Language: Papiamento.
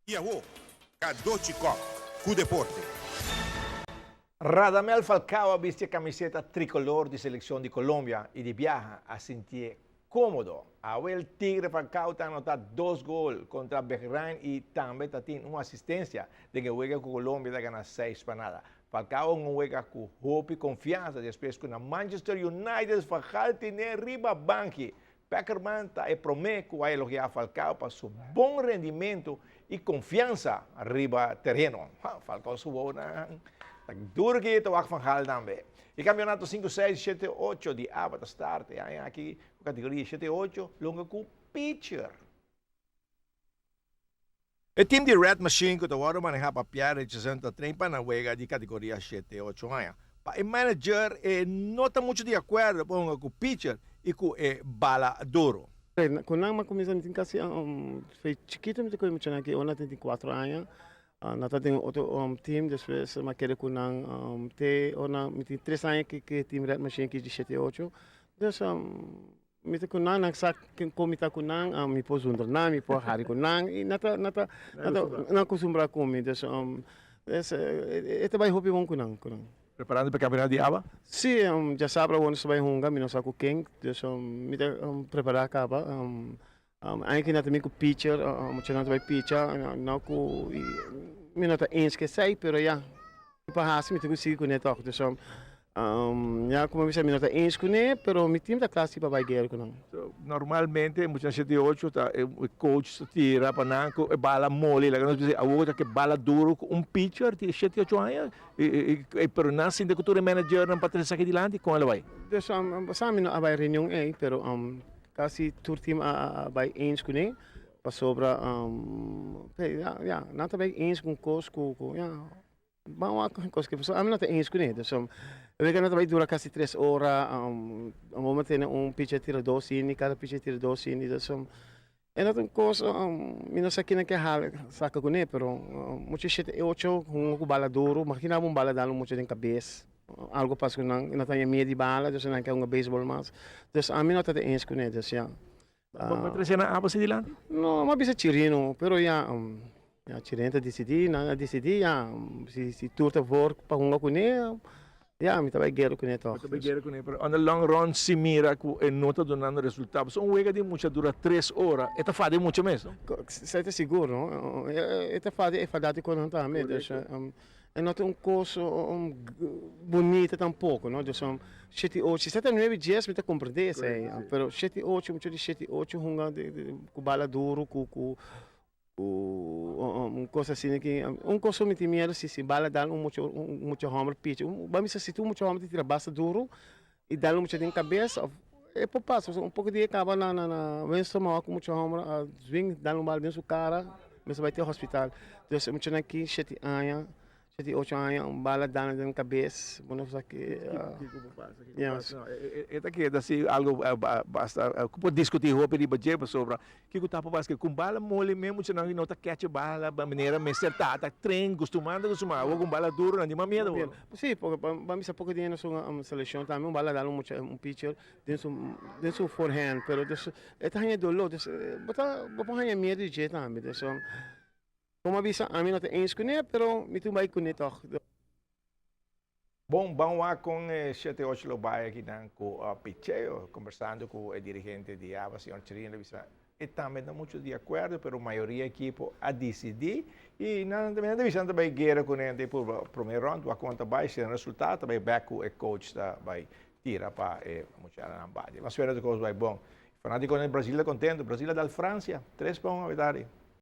I awo, Cadochi Kock cu deporte. Radamel Falcao a bisti e camiseta tricolor di seleccion di Colombia y di biaha a sintié cómodo. Awe el Tigre Falcao ta anota dos gol contra Behrain y tambe ta tin un asistencia den e wega cu Colombia ta gana 6-0. Falcao un wega cu hopi confiansa despues cu na Manchester United Van Gaal tine riba banki. Peckerman ta e promé ku a elogiá Falcao pa su bon rendimentu i konfiansa riba tereno. Falcao su wowonan ta duru ki ta wak Van Gaal tambe. E kampionato sinku, seis, shete, ocho di aba ta start e aña aki ku kategoria shete, ocho longa ku pitcher. E team di Red Machine ku ta wòrdu manehá pa Pierre Richardson ta train pa nan wega di kategoria shete ocho aña. Pa e manager e no ta muchu di akuerdo pa hunga ku pitcher i ku e bala duru. Ku nan m'a kuminsá mi tin kasi fe chikitu mi ta kohe muchanan aki ora nan tin kuatro aña nan ta den otro team despues m'a keda ku nan te ora nan mi tin tres aña ku e team Red Machine aki di shete ocho dus Mi ta ku nan, nan sa kon mi ta ku nan, mi por zundra nan, mi por hari ku nan, i nan ta, nan ta, nan ta, nan kustumbrá ku mi. Dus, dus e ta bai hopi bon ku nan, ku nan. Preparando pa e kampionato di awa? Sí, djasabra awor nos ta bai hunga, mi no sa ku ken, dus mi ta prepará kaba. Aña ku nan ta bin ku pitcher, muchanan ta bai picha, no ku mi no ta eens ku esei, pero ya, mi por hasi mi tin ku sigui kuné tòg. Dus ya komo mi bisa mi no ta eens kuné, pero mi tim ta kla si pa bai guera ku nan. Normalmente muchanan shete i ocho ta e coach ta tira pa nan ku e bala moli, laga nos bisa awor ta ke bala duru ku un pitcher di shete i ocho aña, pero nan sinta ku tur e managernan pa trese esaki dilanti, kon el a bai? Dus sa mi no a bai reunion ei, pero Casi tur team a bay eens cune pasobra ya nan ta bay eens cu un cos cu ya ban wak un cos pasobra ami no ta eens cune dus e wega nan ta bay dura casi tres ora amo bo tene un picha tira dos ini cada picha tira dos ini dus e no ta un cos mi no sa kinan ke hala saca cune pero mucho shete e ocho hunga cu bala duro makina bo un bala dal un mucha den cabes. Algo pasa ku nan, nan ta haña miedu di bala, dus nan ke hunga beisbol mas. Dus ami no ta ta eens kuné, dus ya. Bo a trese nan abo si dilanti? No, mi a bisa Chirino, pero ya, ya Chirino ta disidí, nan a disidí ya, si si tur ta voor pa hunga kuné, ya mi ta bai guera kuné tòg. Bo ta bai guera kuné, pero on the long run si mira ku e no ta dunando resultado, pasobra un wega di mucha dura tres ora, e ta fada e mucha mes, no? Esei ta sigur, no? E ta fada e fadá di ku nan tambe, dus. E no ta un kos bunita tampoko, no? Dus shete i ocho, si ta nuebe dies mi ta komprendé esei, pero shete i ocho, mucha di shete i ocho hunga ku bala duru, ku ku un kos asina ki, un kos ku mi tin miedu si si bala dal un mucha un mucha hòmber pichi, bo a mester si tur mucha hòmber ta tira basta duru i dal un mucha den kabes òf e por pasa, pasobra un poko di e kaba na na na Winston mawor ku mucha hòmber a swing dal un bala den su kara mester bai te hospital. Dus e muchanan aki shete aña, shete i ocho aña un bala dal den kabes bo no sa ke. Kiko por pasa, kiko por pasa. No, e ta keda si algo basta ku por diskutí hopi riba dje pasobra Kiko ta pa paske ku bala moli me muchanan no ta keche bala ba manera mester ta ta train gustumando gustumando awor ku bala duro nan tin mas miedo awor. Si porque ban bisa poko dia nos un seleccion tambe un bala dal un mucha un pitcher den su den su forehand pero dus e ta haña dolor dus bo ta bo por haña miedo di dje tambe dus como a bisa ami no ta eens cune pero mi tin bai cune tog. Bon, ban wak kon e shete ocho lo bai akinan ku picheo. Kombersando ku e dirigente di aba, señor Chirino, a bisa e tambe no mucho di akuerdo, pero mayoria ekipo a disidí i nan ta nan ta bisa nan ta bai guera kuné nan ta purba promé rònt, wak kon ta bai, si nan resultado ta bai bèk ku e coach ta bai tira pa e muchanan bati. Mas suerte kos bai bon. Fanátikonan di Brasil ta kontento, Brasil a dal Fransia tres pa un awetari.